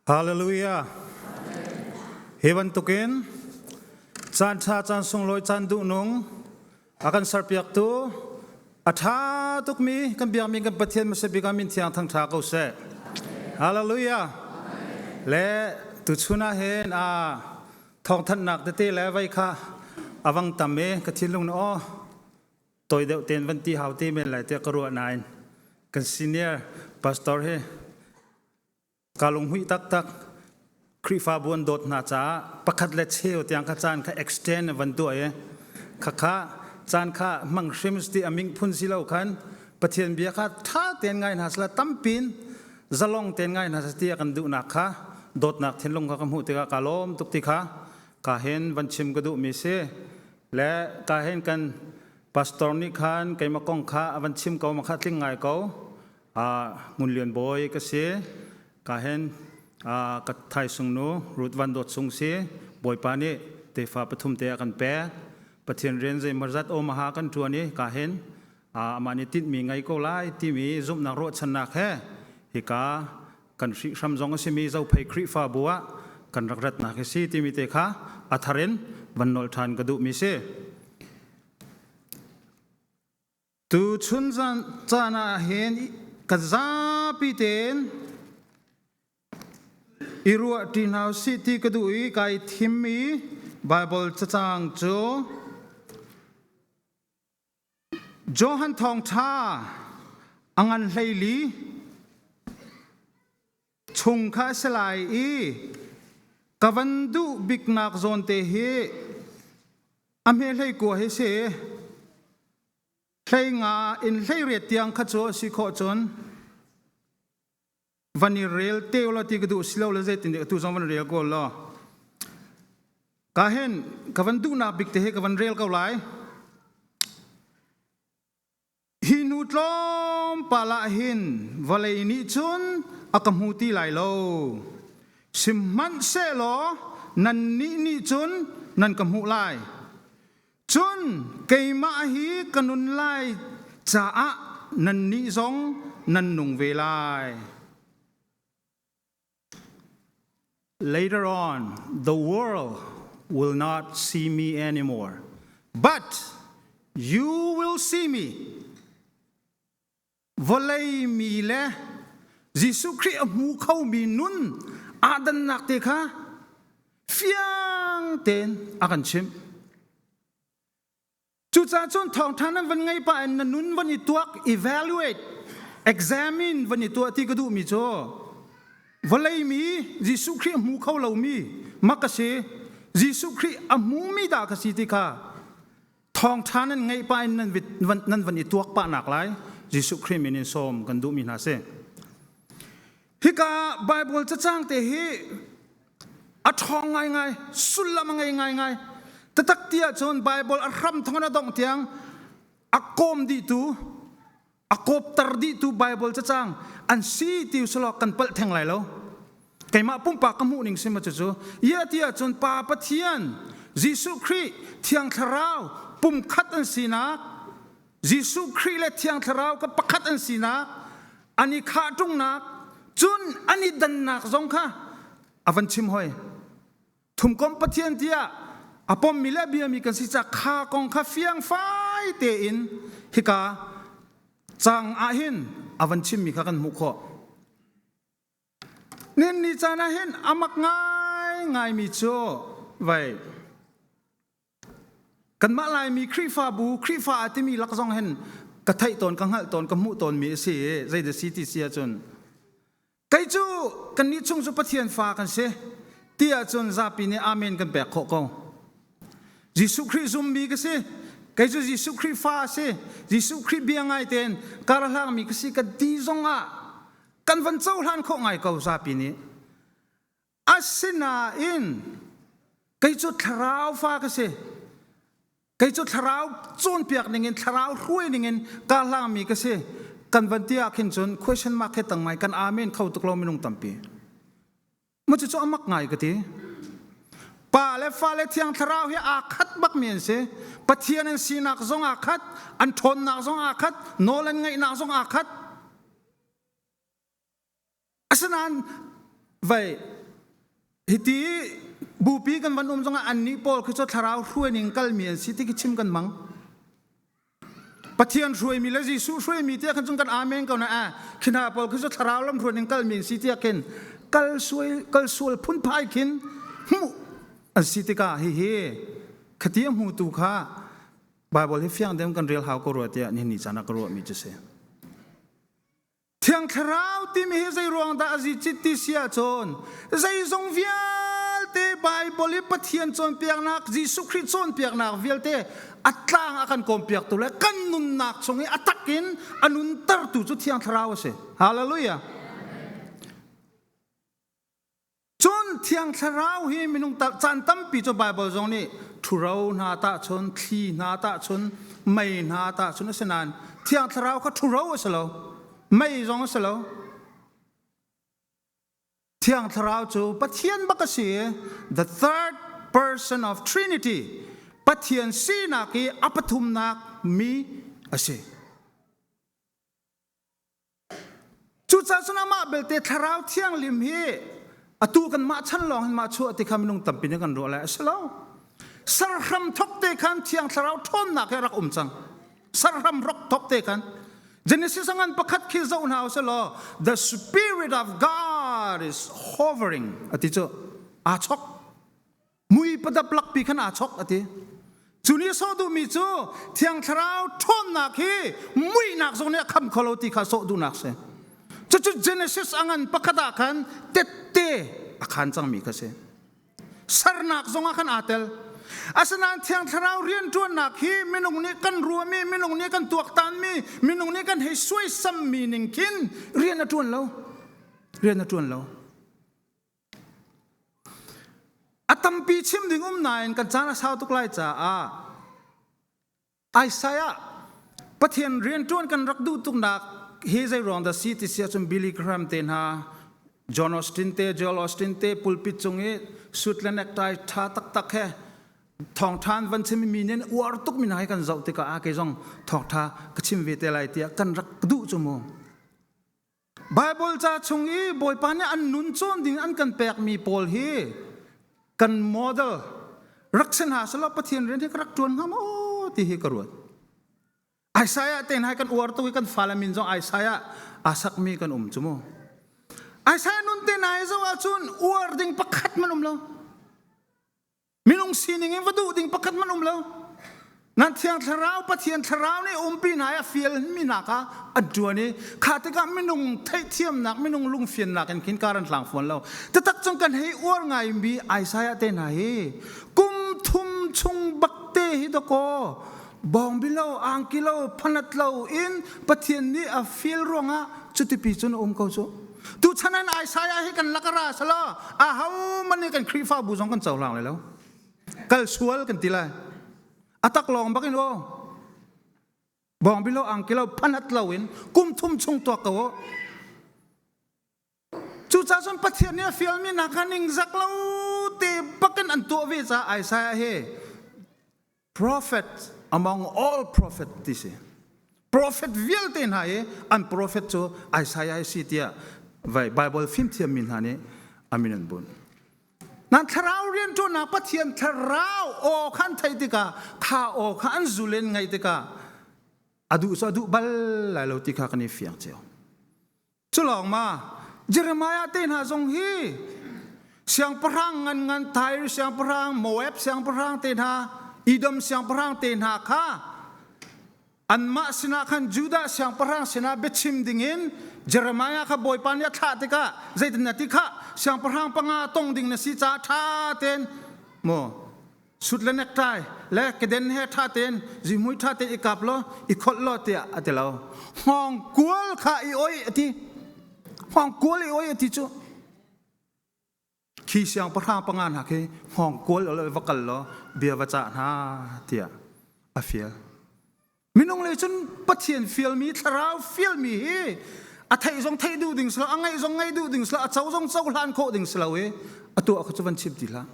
Hallelujah. Hi bantukin caan ṭha caan sunglawi caan duhnung a kan serpiaktu a ṭha tukmi kan biakmi kan Pathian hmasa bik ah min thiang thangṭha ko seh. Hallelujah. Le tuchun ah hin a thawngthanhnak tete le vei kha a vang tam i ka thinlung nih aw Toi deuh tein van ti hau te men lai tiah ka ruah nain kan senior pastor hi ka lunghmuih taktak. Khrihfabu an dawt hna caah pakhat le cheu tiang kha caan kha extend van tuah i khakha caan kha hmang hrim ti a ming phun si lo khan Pathian bia kha tha tein ngai hna sala tampin zalong tein ngai hna ti a kan duhnak kha dawtnak thinlung kha ka hmuh tikah ka lawm tuk ti kha ka hin van chim ka duhmi si. Le ka hen kan pastor nih khan keimah kong kha a van chim ko ma kha tling ngai ko. Ngun Lian Bawi ka si. Ka hen ka thaisung nu Ruth Van Dawt Sung si. Bawipa nih tefa pathum te a kan pek. Pathian rian zeimawzat Omaha kan ṭuan i ka hen amah nih tinhmi ngei ko lai timi zumhnak ruahchannak he hika kan hrihhram zong a simi Zophei Khrihfabu ah kan rak ratnak hi si timi te kha a thar in van nolh ṭhan ka duhmi si. Tu chun caan ah hin kan zapi tein i ruah ṭi hna usih ti ka duh i kai thimmi Baibal cacang cu Johan Thawngṭha a ngan 14 chung kha a si lai i ka van duh biknak zawn te hi a hme 19 hi si. 15 in 18 tiang kha cu a si khawh cun van i rel te law ti ka duh si lo le zeitin atu zong van rel ko law ka hin ka van duhnak bik te hi ka van rel ko lai. Hi nu tlawmpal ah hin vawlei nih cun a ka hmu ti lai lo, sihmanhsehlaw nannih nih cun nan ka hmuh lai. Cun keimah hi ka nun lai caah nannih zong nan nung ve lai. Later on, the world will not see me anymore, but you will see me. Vawlei mi le Jesuh Khrih a hmu khomi nun aa dannak te kha fiang tein a kan chimh. Cucaah cun thawngṭha nan van ngei pah in na nun van i tuak, evaluate, examine van i tuah ti ka duhmi cu vawlei mi Jesuh Khrih a hmu kho lomi mak ka si, Jesuh Khrih a hmumi dah ka si ti kha thawngṭha nan ngeih pah in nan van i tuak pah nak lai Jesuh Khrih min in sawm kan duhmi hna si. Hika Bible cacang te hi a ṭhawng ngaingai, sullam a ngei ngaingai. Tatak ti ahcun Bible a hram thawng in a dongh tiang a kawm dihtu, a kawpter dihtu Bible cacang an si ti usulaw kan palh theng lai lo. Keimah pumpak ka hmuh ning si ma cucu. Ia ti ahcun Pa Pathian, Jesuh Khrih, Thiang Thlarau pumkhat an sinak, Jesuh Khrih le Thiang Thlarau ka pakhat an sinak, an i khah ṭungnak, cun an i dannak zong kha a van chim hoi. Thumkom Pathian tiah a pommi le a biami kan si ca kha kong kha fiangfai tein hika cang ah hin a van chimmi kha kan hmuh khawh. Nin ni caan ah hin a mak ngaingaimi cu vai kanmah Laimi Khrihfabu Khrihfa a timi lak zong hin ka theih tawn, ka hngalh tawn, ka hmuh tawnmi a si i zeidah si ti si ahcun kei cu kannih chung cu Pathian fa kan si ti ahcun zapi nih amen kan pek khawh ko. Jesuh Khrih zummi ka si. Kei cu Jesuh Khrih fa a si. Jesuh Khrih bia ngai tein kar hlangmi ka si ka ti zong ah kan van cohlan khawh ngai ko zapi nih. Asinain kei cu thlarau fa ka si. Kei cu thlarau cawnpiak ningin thlarau hruai ningin ka hlangmi ka si. Kan van ti ah khin cun question mark he tang ngai kan amen kho tuk lo minung tampi. Mu cu a mak ngai ka ti. Pa le fa le thiang thlarau hi aa khat bakmi an si. Pathian an sinak zong aa khat, an ṭhawnnak zong aa khat, nawl an ngeihnak zong aa khat. Asinain Vai hiti bupi kan van um zongah annih pawl khi cu thlarau hruaining kalmi an si ti khi chim kan mang. Pathian hruaimi le Jesuh hruaimi tiah khan cun kan amen ko na a khi hna pawl khi cu thlarau lam hruaining kalmi an si tiah khin kal sual kal sual phunphai khin hmuh an si tikah hihi khati a hmutu kha Bible hi fiang deuh kan rel hau ko rua tiah nihin ni caan ah ka ruahmi cu si. Thiang Thlarau timi hi zei ruang dah a zi cit ti si ahcun zeizong vialte Bible i Pathian cawnpiaknak Jesuh Khrih cawnpiaknak vialte a tlang a kan kawmpiaktu le kan nunnak chung i a tak in a nuntertu cu Thiang Thlarau a si. Hallelujah. Cun Thiang Thlarau hi minung caan tampi cu Baibal zong nih ṭhuro hna tahchun, thli hna tahchun, mei hna tahchun a si nain Thiang Thlarau kha ṭhuro a si lo, mei zong a si lo. Thiang Thlarau cu Pathian bak a si i the third person of Trinity, Pathian sinak i a pathumnak mi a si. Cucaah cun amah belte Thlarau Thianghlim hi atu kanmah chan lawng hin mah chuah ti kha minung tampi nih kan ruah lai a si lo. Sarhram thok te khan Thiang Thlarau ṭhawnnak hi a rak um cang. Sarhram rok thok te khan. Genesis a ngan pakhat khi zoh hna usih law the spirit of God is hovering a ti cu aa chok. Mui padap lakpi khan aa chok a ti. Cu nih sawh duhmi cu Thiang Thlarau ṭhawnnak hi muihnak zong nih a kham kho lo ti kha sawh duhnak si. Cucu Genesis a ngan pakhat ah khan tette a khan cangmi kha si. Sernak zong ah khan aa tel. Asinain Thiang Thlarau rianṭuannak hi minung nih kan ruahmi, minung nih kan tuaktanmi, minung nih kan hei suaisammi ning khin rian a ṭuan lo. Rian a ṭuan lo. A tampi chim ding um nain kan caan a sau tuk lai caah Isaiah Pathian rianṭuan kan rak duh tuknak hi zei ruang dah si ti si ahcun Billy Graham te hna John Austin te Joel Austin te pulpit cung i suit le necktie ṭha taktak he thawngṭha an van chim mi nih an uar tuk mi hna hi kan zoh tikah ah kei zong thawngṭha ka chim ve te lai tiah kan rak duh cu mu. Baibal ca chung i Bawipa nih an nun cawn ding an kan pekmi pawl hi kan model rak si hna selaw Pathian rian hi ka rak ṭuan hnga maw ti hi ka ruat. Isaiah te hna hi kan uar tuk i kan fale min zong Isaiah aa sakmi kan um cu mu. Isaiah nun te hna hi zoh ahcun uar ding pakhat man um lo. Minung sining in va duh ding pakhat hmanh um lo. Nan Thiang Thlarau Pathian Thlarau nih umpi hna i a fial mi hna kha an ṭuan i kha tikah minung theihthiamnak minung lungfiannak in khin kar an hlang fawn lo. Taktak cun kan hei uar ngai mi Isaiah te hna hi kum thum chung bakte hi dakaw bawngbi lo angki lo phanat lo in Pathian nih a fial ruangah cutipi cun a um ko cu. Tuchan an Isaiah hi kan lak ra sala aho man nih kan Khrihfabu zong kan cohlang lai lo. Kal sual kan ti lai. A tak lawng bak in o. Bawng bilo angki lo phanat lo in kum thum chung tuak ko o. Cucaah cun Pathian nih a fialmi hna kha ningzak lo te bakin an tuah ve caah Isaiah hi prophet among all prophet ti si prophet vialte hna i an prophet cu Isaiah si tiah vai Bible fimthiam mi hna nih amin an bunh nan thlarau rianṭuannak Pathian thlarau aw kha an theih tikah kha aw kha an zulen ngaih tikah a duh cu a duh bal lai lo ti kha kan i fiang cio Culawng ma Jeremiah te hna zong hi siangpahrang ngan ngan Tyre siangpahrang Moab siangpahrang te hna Edom siangpahrang te hna kha anmah sinah khan Judah siangpahrang sinah biachim dingin Jeremiah kha Bawipa nih a thlah tikah zeitin na ti kha siangpahrang panga tong ding na si caah ṭha tein maw sut le necktie le keden he ṭha tein zihmui ṭha tein i kap law i kholh law tiah a ti lo hngawng kual kha i oi a ti hngawng kual i oi a ti cu khi siangpahrang panga hna khi hngawng kual va kal law bia va cah hna tiah a fial Minung lei cun Pathian fialmi, thlarau fialmi hi a theih zong theih duh ding si lo, a ngaih zong ngaih duh ding si lo, a co zong cohlan khawh ding si lo i a tuah kha cu van chim ti hlah.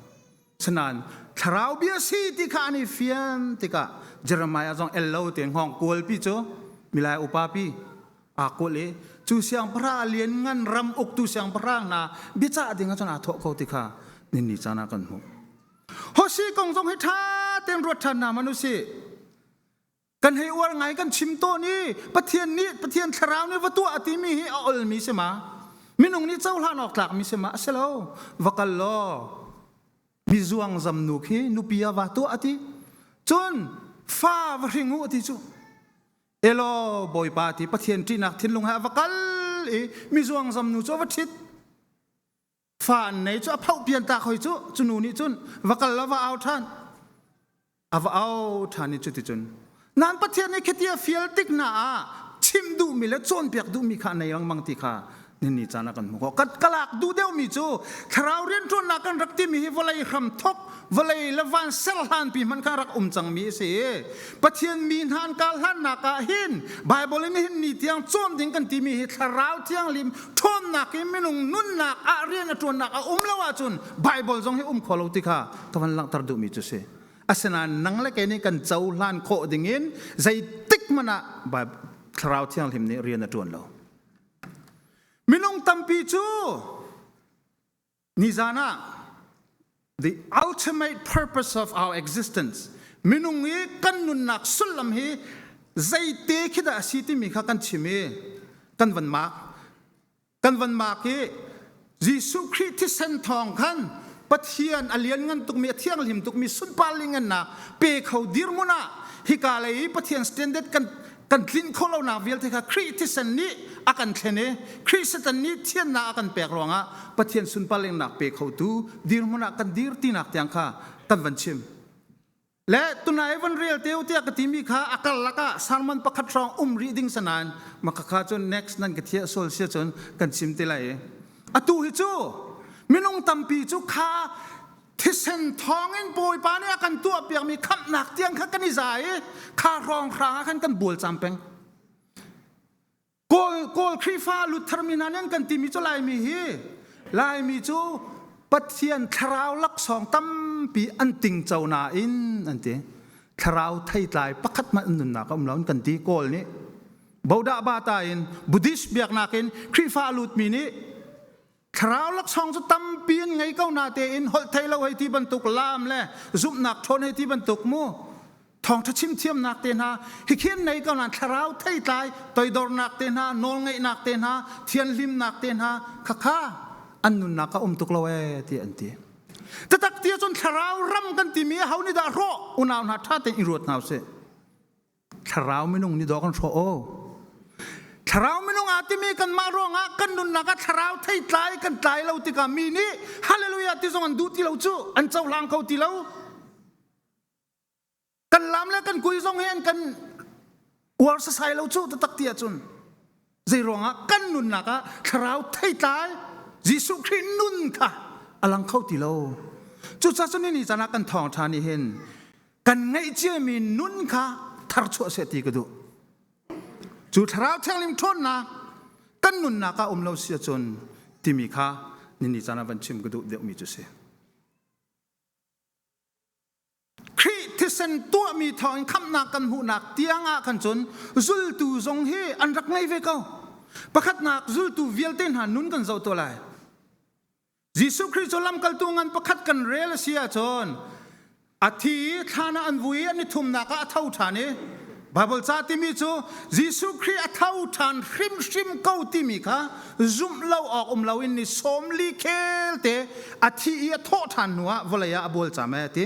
Sinain thlarau bia si ti kha an i fian tikah Jeremiah zong el lo te hngawng kualpi cu milai upa pi aa kual i Cu siangpahrang a lianngan ram uktu siangpahrang hna biacah ding ah cun aa thawh ko ti kha ninni caan ah kan hmuh. Hosi kong zong hi ṭha tein ruat ṭhan hna hmanh usih. Kan hei uar ngai kan chim tawn i Pathian nih Pathian thlarau nih va tuah a timi hi a olmi si ma? Minung nih cohlan awk tlakmi si ma? A si lo. Va kal law mizuang zam nu khi nupi ah va tuah a ti. Cun fa va hring u a ti cu. Elaw Bawipa ti Pathian ṭihnak thinlung he a va kal i mizuang zam nu cu a va ṭhit. Fa an nei cu a phoh pian tak hoi cu cu nu nih cun va kal la va au ṭhan. A va au ṭhan i cuticun nan Pathian nih khiti a fial tik hna ah chim duhmi le cawnpiak duhmi kha a nei lengmang ti kha ni caan ah kan hmu khawh. Ka lak duh deuhmi cu thlarau rianṭuannak kan rak timi hi vawlei hram thok vawlei le van ser hlanpi hmanh kha rak um cangmi a si i Pathian mi hna an kal hlannak ah hin Baibal in hin ni tiang cawn ding kan timi hi thlarau thianghlim ṭhawnnak i minung nunnak ah rian a ṭuannak a um lo ahcun Baibal zong hi um kho lo ti kha ka van langhter duhmi cu si. Asinain nang le kei nih kan cohlan khawh dingin zeitik hmanh ah Thlarau Thianghlim nih rian a ṭuan lo. Minung tampi cu nizan ah the ultimate purpose of our existence minung i kan nunnak sullam hi zeite khi dah a si timi kha kan chim i kan van mak Kan van mak i Jesuh Khrih thisen thawng khan Pathian a lianngan tukmi a thianghlim tukmi sunpar lingannak pe kho dirhmun ah hika lei i Pathian standard kan kan tlinh khawh lonak vialte kha Khrih thisen nih a kan thlen i Khrih Satan nih thiannak a kan pek ruangah Pathian sunpar lingnak pe khotu dirhmun ah kan dir tinak tiang kha kan van chim. Le tunai van rel te tiah ka timi kha a karlak ah sermon pakhat hrawng um rih ding sanain maka kha cun next nan ka thiah sol sia cun kan chim te lai. Atu hi cu minung tampi cu kha thisen thawngin Bawipa nih a kan tuah piakmi khamhnak tiang kha kan i za i kha hrawng hrang ah khan kan bual cam peng. Kawl Kawl Khrihfa Luther mi hna nih an kan timi cu Laimi hi Laimi cu Pathian thlarau laksawng tampi an tingco nain an ti. Thlarau theitlai pakhat hmanh an nunnak a um lo an kan ti Kawl nih. Bodah bata in Buddhist biaknak in Khrihfa a lutmi nih thlarau laksawng cu tampi an ngei ko na tein holh thei lo hei ti bantuk laam le zumhnak ṭhawn hei ti bantuk mu thawngṭha chim thiamnak te hna hikhin nei ko nan thlarau theitlai toidornak te hna nawlngeihnak te hna thianhlimnak te hna khakha an nunnak a um tuk lo ee ti an ti tatak ti cun thlarau ram kan timi ho nih dah hrawh unau hna ṭha tein i ruat hna usih Thlarau minung nih dawh kan hrawh aw. Thlarau minung aa timi kanmah ruangah kan nunnak ah thlarau theitlai kan tlai lo tikah mi nih hallelujah ti zong an duh ti lo cu an cohlang kho ti lo. Kan lam le kan kui zong hi an kan uar sasai lo cu taktak ti ahcun zei ruangah kan nunnak ah thlarau theitlai Jesuh Khrih nun kha a lang kho ti lo. Cucaah cun ni caan ah kan thawngṭha nih hin kan ngeih ciami nun kha tharchuah seh ti ka duh. Cu thlarau thianghlim ṭhawnnak kan nunnak ah um lo si ahcun timi kha nini caan ah van chim ka duh deuhmi cu si. Khrih thisen tuahmi thawngin khamhnak kan hmuhnak tiang ah khan cun zultu zong hi an rak ngei ve ko. Pakhatnak zultu vialte hna nun kan zoh tuah lai. Jesuh Khrih cu lamkaltu ngan pakhat kan rel a si ahcun a thi i thlan ah an vui i an i thumnak ah a tho ṭhan i Baibal ca timi cu Jesuh Khrih a tho ṭhan hrimhrim ko timi kha zumh lo awk um loin ni 40 khel te a thi i a thawh ṭhan hnu ah vawlei ah a bual cam ee ti.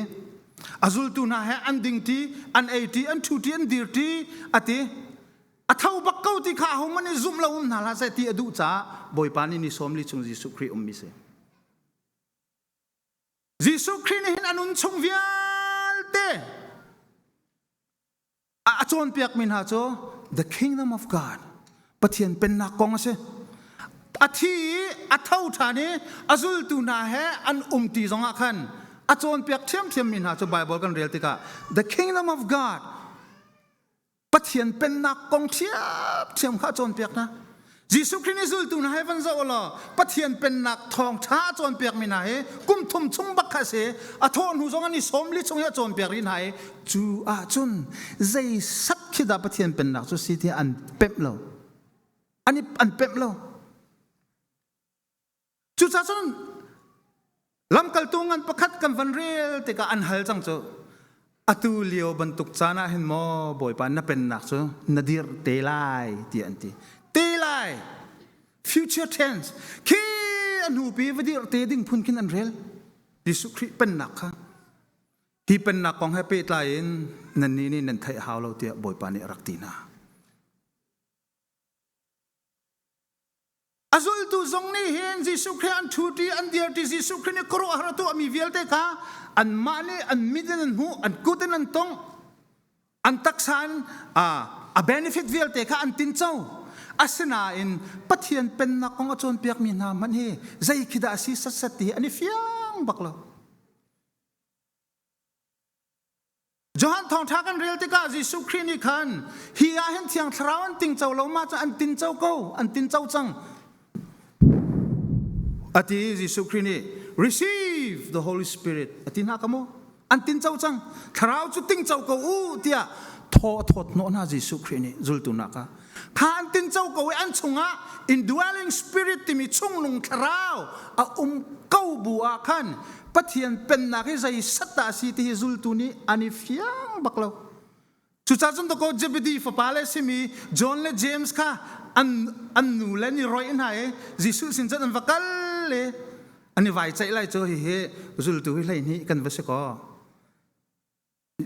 A zultu hna he an dingṭi, an eiṭi, an ṭhuṭi, an dirṭi a ti. A tho bak ko ti kha ahohmanh nih zumh lo um hna hlah seh ti a duh caah Bawipa nih ni 40 chung Jesuh Khrih ummi si. Jesuh Khrih nih hin a nun chung vialte a cawnpiakmi hna cu the kingdom of God Pathian pennak kong a si. A thi i a tho ṭhan i a zultu hna he an um ti zongah khan a cawnpiak ṭhiamṭhiammi hna cu Bible kan rel tikah the kingdom of God Pathian pennak kong ṭhiamṭhiam kha a cawnpiak hna. Jesuh Khrih nih zultu hna he van zoh law Pathian pennak thawngṭha a cawnpiakmi hna hi kum thum chung bak kha a si. A thawh hnu zong an i 40 chung hi a cawnpiak rih hna i cu ahcun zei sat khi dah Pathian pennak cu si tiah an pemh lo. An an pemh lo. Cucaah cun lamkaltu ngan pakhat kan van rel tikah an hal cang cu atu lio bantuk caan ah hin maw Bawipa na pennak cu na dirh te lai tiah an ti. Te lai future tense khi a hnupi va dirh te ding phun khin an rel. Jesuh Khrih pennak kha hi pennak kong he pehtlai in nannih nih nan theih hau lo tiah Bawipa nih a rak ti hna. A zultu zong nih hin Jesuh Khrih an ṭhuṭi, an dirṭi, Jesuh Khrih nih khuaruahhar a tuahmi vialte kha anmah nih an mit in an hmuh, an kut in an tongh, an taksa in a benefit vialte kha an tinco. Asinain Pathian pennak kong a cawnpiakmi hna hmanh hi zei khi dah a si setsat ti hi an i fiang bak lo. Johan thawngṭha kan rel tikah Jesuh Khrih nih khan hi ah hin Thiang Thlarau an tingco lo ma cu an tinco ko, an tinco cang. Ati Jesuh Khrih nih receive the Holy Spirit ati hna ka mu an tinco cang thlarau cu tingco ko u tiah thaw a thawt hnawh hna Jesuh Khrih nih zultu nak ah kha an tinco ko i an chungah indwelling spirit timi chunglung thlarau a um ko bu ah khan Pathian pennak hi zei sat dah a si ti hi zultu nih an i fiang bak lo. Cucaah cun dakaw Zebedee fapa le simi John le James kha an an nu le an i roih hna i Jesuh sin cun an va kal i an i vai ceih lai cu hihi zultu hi 12 kan va si kaw.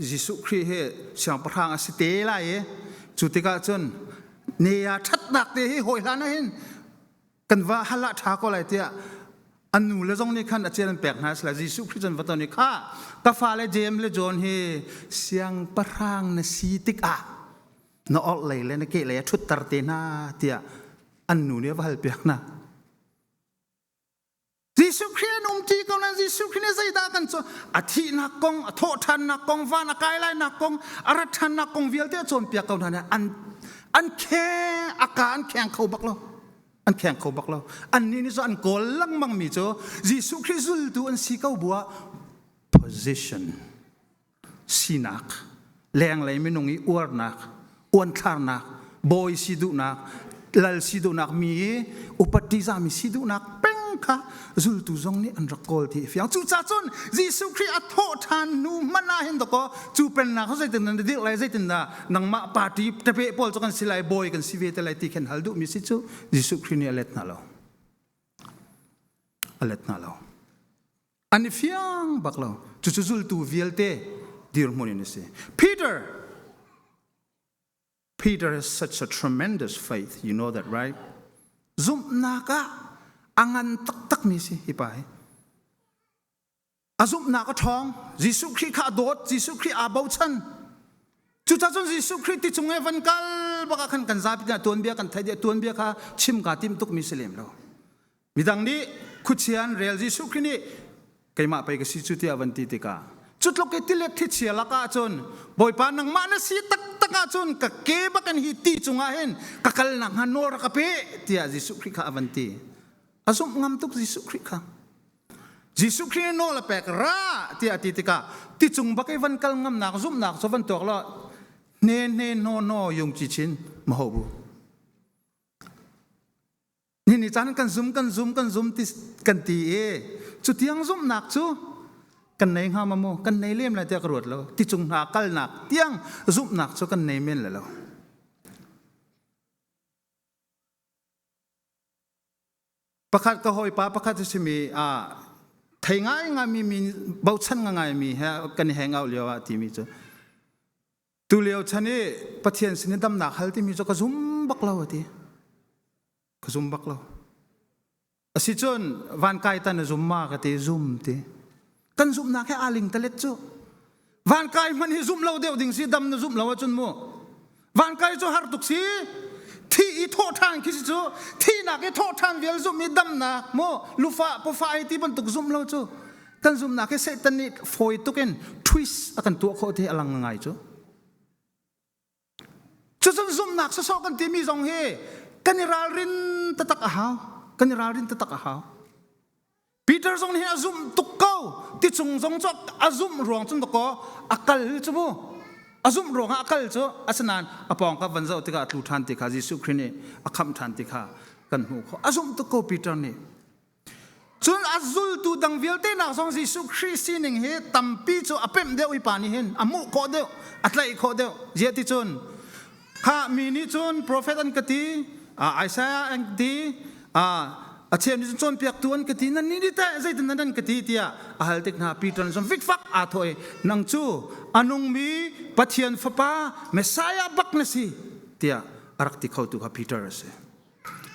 Jesuh Khrih hi siangpahrang a si te lai i cu tikah cun ne ah ṭhatnak te hi hawi hlan ah hin kan va hal ah ṭha ko lai tiah an nu le zong nih khan a cel an pek hna sila Jesuh Khrih cun va ton i kha ka fale James le John hi siangpahrang na si tikah na orhlei le na kehlei a ṭhutter te hna tiah an nu nih a va halpiak hna. Jesuh Khrih an umṭi ko nain Jesuh Khrih nih zeidah kan cu a thihnak kong, a thawhṭhannak kong, van a kai lainak kong, a rat ṭhannak kong vialte a cawnpiak ko hna nain an an kheng a ka an kheng kho bak lo. An kheng kho bak lo. Annih nih cu an kawl lengmang mi cu Jesuh Khrih zultu an si ko bu ah position sinak, lenglei minung i uarnak, uanthlarnak, bawi si duhnak, lal si duhnak, mi i upat ṭihzahmi si duhnak peng kha zultu zong nih an rak kawl ti fiang. Cucaah cun Jesuh Khrih a thawh ṭhan hnu hmanh ah hin dakaw cu pennak cu zeitin na dirh lai, zeitindah nangmah party ṭape pawl cu kan si lai, bawi kan si ve te lai ti khin hal duhmi si cu Jesuh Khrih nih a let hna lo. A let hna lo. An i fiang bak lo. Cucu zultu vialte dirhmun in a si. Peter Peter has such a tremendous faith. You know that, right? Zumhnak ah a ngan taktakmi si hi pa hi. A zumhnak a ṭhawng. Jesuh Khrih kha a dawt. Jesuh Khrih aa bochan. Cucaah cun Jesuh Khrih ti cung i van kal bak ah khan kan zapi hna tuanbia kan theih dih tuanbia kha chim kaa tim tukmi si lem lo. Midang nih khuachia an rel Jesuh Khrih nih keimah pei ka si cu tiah van ti tikah cu tluk i tilet thlichia lakah cun Bawipa nangmah na si taktak ahcun ka ke bakin hi ti cungah hin ka kal nakhnga nawl rak ka pe tiah Jesuh Khrih kha a van ti. A zumh ngam tuk Jesuh Khrih kha. Jesuh Khrih nih nawl a pek ra tiah a ti tikah ti cung bak i van kal ngamnak zumhnak cu van tuak law hne hne hnaw hnaw yung chi chin maho bu. Ni caan kan zum kan zum kan zum ti kan ti i cu tiang zumhnak cu kan nei hnga ma maw kan nei lem lai tiah ka ruat lo ti cung hna kalnak tiang zumhnak cu kan nei men le lo pakhat ka hawipa pakhat a simi a thei ngai ngai mi mi bochan ngai mi he kan i hang out lio ah timi cu tu lio chan i Pathian sin in damnak hal timi cu ka zum bak lo a ti Ka zum bak lo. Asicun van kai tan a zum ma ka ti zum ti. Kan zumhnak he aa ling talet cu. Van kai hman hi zumh lo deuh ding si dam na zumh lo ahcun mu. Van kai cu har tuk si. Thi i thawh ṭhan khi si cu thihnak i thawh ṭhan vial zumh i damnak mu lufa pafa ai ti bantuk zumh lo cu kan zumhnak hi Satan nih fawi tuk in twist a kan tuah khawh ti a lang ngai cu. Cucun zumhnak sawsawh kan timi zong hi kan i ralrin taktak a hau. Kan i ralrin taktak a hau. Peter zong nih a zumh tuk ko. Ti chung zong cu a zumh ruang cun dakaw a kal cu mu. A zumh ruangah a kal cu asinain a pawng ka van zoh tikah a tlu ṭhan ti kha Jesuh Khrih nih a khamh ṭhan ti kha kan hmuh khawh. A zumh tuk ko Peter nih. Cun a zultu dang vialte nak zong Jesuh Khrih sining hi tampi cu a pemh deuh i pa nih hin a hmuh khawh deuh, a tlaih khawh deuh. Ziah ti cun kha mi nih cun profet an ka ti, Isaiah an ti, a cheu nih cun cawnpiaktu an ka ti, nan nih nih teh zeitin nan ka ti tiah a hal tik hna Peter nih cun fikfak aa thawh i nang cu a nungmi Pathian fapa Messiah bak na si tiah a rak ti khotu kha Peter a si.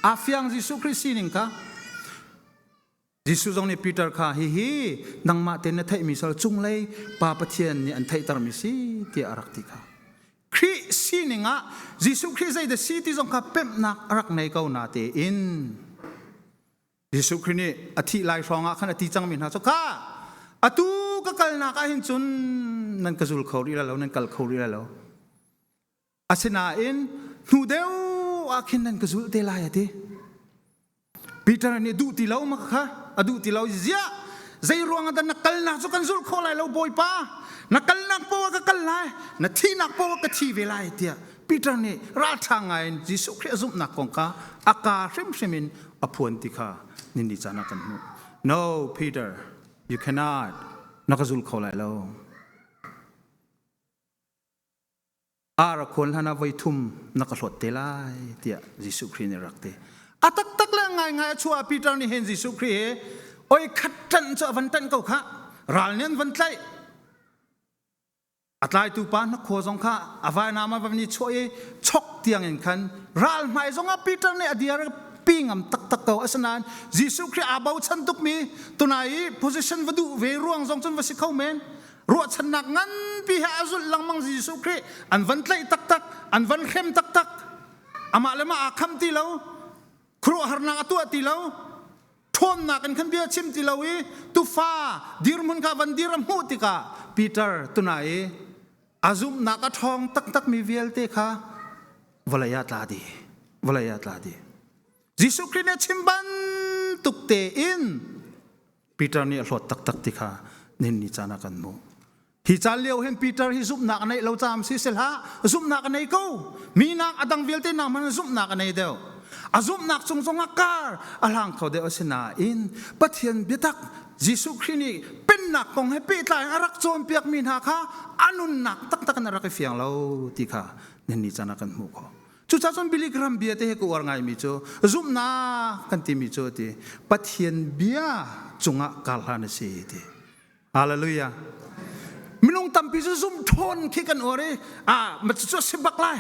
A fiang Jesuh Khrih sining kha Jesuh zong nih Peter kha hihi nangmah tein na theihmi sal cunglei Pa Pathian nih an theihtermi si tiah a rak ti kha. Khrih sining ah Jesuh Khrih zeidah si ti zong kha pemhnak a rak nei ko na tein Jesuh Khrih nih a thih lai hrawng ah khan a ti cangmi hna cu kha atu ka kalnak ah hin cun nan ka zul kho rih lai lo nan kal kho rih lai lo Asinain hnu deuh ah khin nan ka zulh te lai a ti. Peter nih duh ti lo ma kha a duh ti lo ziah zei ruang ah dah na kalnak cu kan zulh khawh lai lo Bawipa na kalnak poah ka kal lai na thihnak poah ka thi ve lai tiah Peter nih ralṭha ngai in Jesuh Khrih a zumhnak kong kha a kaa hrimhrim in a phuan ti kha nini caan ah kan hmuh. No Peter you cannot na ka zul kho lai lo. Ar a khawn hlan ah voi thum na ka hlawt te lai tiah Jesuh Khrih nih rak ti. A taktak le ngaingai a chuah Peter nih hin Jesuh Khrih he oi khat ṭanh cu a van ṭanh ko khah. Ral nih an van tlaih. A tlaitu pa hnakhaw zong kha a vainam a van i chuah i chok tiang in khan ral hmai zong ah Peter nih a diar pi ngam taktak ko. Asinain Jesuh Khrih aa bochan tukmi tunai i position va duh ve ruang zong cun va si kho men. Ruahchannak nganpi he a zulh lengmang Jesuh Khrih an van tlaih taktak, an van hrem taktak. Amah le mah aa kham ti lo, khuaruahharnak a tuah ti lo, ṭhawnnak in khan bia chim ti lo i tufa dirhmun kha van dir a hmuh tikah Peter tuna i a zumhnak a ṭhawng taktakmi vialte kha vawlei ah tla dih, vawlei ah tla dih. Jesuh Khrih nih a chim bantuk tein Peter nih a hlawt taktak ti kha nihin ni caan ah kan hmuh. Hi caan lio hin Peter hi zumhnak a neih lo caam si si hlah, zumhnak a nei ko. Minak a dang vialte nak hmanh zumhnak a nei deuh. A zumhnak cung zongah kar a hlang kho deuh asinain Pathian biatak Jesuh Khrih nih pennak kong he pehtlai in a rak cawnpiakmi hna kha a nunnak taktak in a rak i fiang lo ti kha nihin ni caan ah kan hmuh khawh. Cucaah cun Billy Graham bia te he ka uar ngaimi cu zumhnak kan timi cu ti Pathian bia cungah karhlan a si ti. Hallelujah. Minung tampi cu zumh ṭhawn khi kan uar i ah ma cu si bak lai.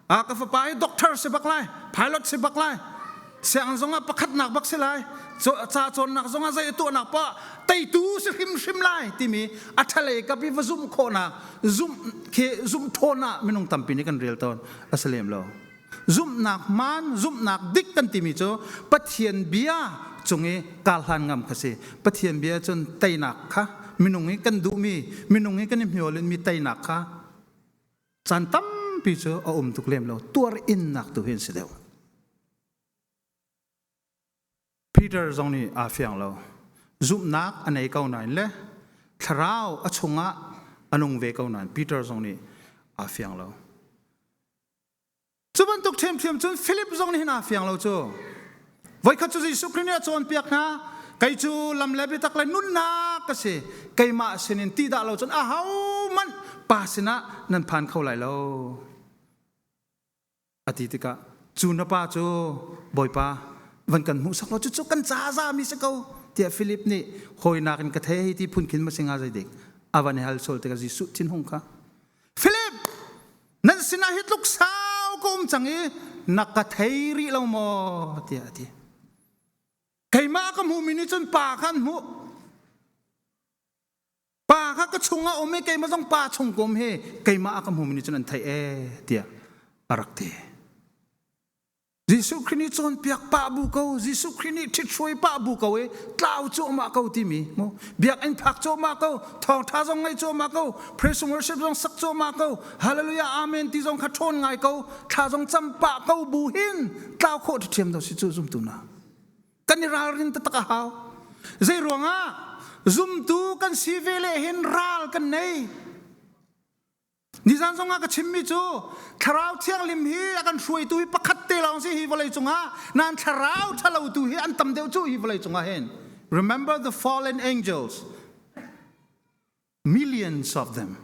Ah ka fapa hi doctor si bak lai, pilot si bak lai. Siang zongah pakhatnak bak si lai. Ca cawnnak zongah zei tuahnak poah teitu si hrimhrim lai timi a ṭhalei kap i va zumh khawhnak zumh khi zumh ṭhawn ah minung tampi nih kan rel tawn. A si lem lo. Zumhnak hmaan, zumhnak dik kan timi cu Pathian bia cung i karhlan ngam kha si. Pathian bia cun teinak kha minung i kan duhmi, minung i kan i hmiawlinmi teinak kha caan tampi cu a um tuk lem lo. Tuar innak tu hi an si deuh. Peter zong nih aa fiang lo. Zumhnak a nei ko nain le thlarau a chungah a nung ve ko nain Peter zong nih aa fiang lo. Cu bantuk ṭhiamṭhiam cun Philip zong nih hin aa fiang lo cu. Voikhat cu Jesuh Khrih nih a cawnpiak hna, kei cu lam le biatak le nunnak ka si. Keimah sinin ti dah lo cun ahohmanh Pa sinah nan phan kho lai lo. A ti tikah cu na pa cu Bawipa van kan hmuhsak law cucu kan ca zami si ko tiah Philip nih hawinak in ka thei ti phun khin ma singa zeidik a van i hal sual tikah Jesuh thinhung kha Philip nan sinah hi tluk sau ka um cang i na ka thei rih lo maw tiah a ti keimah ka hmuhmi nih cun pa kha an hmuh Pa kha ka chungah um i keimah zong pa chung ka um hi keimah a ka hmumi nih cun an theih ee tiah a rak ti. Jesuh Khrih nih cawnpiak pah bu ko, Jesuh Khrih nih ṭhithruai pah bu ko i tlau cuahmah ko timi mu biakinn phak cuahmah ko, thawngṭha zong ngaih cuahmah ko, praise and worship zong sak cuahmah ko, hallelujah amen ti zong kha ṭhawn ngai ko, thla zong cam pah ko bu hin tlau khawh ṭhiam do si cu zumtu na. Kan i ralrin taktak a hau. Zei ruangah zumtu kan si ve le hin ral kan nei. Nizan zong ah ka chimmi cu Thlarau Thianghlim hi a kan hruaitu hi pakhat te lawng si hi vawlei cungah nan thlarau ṭhalo tu hi an tam deuh cu hi vawlei cungah hin. Remember the fallen angels. Millions of them.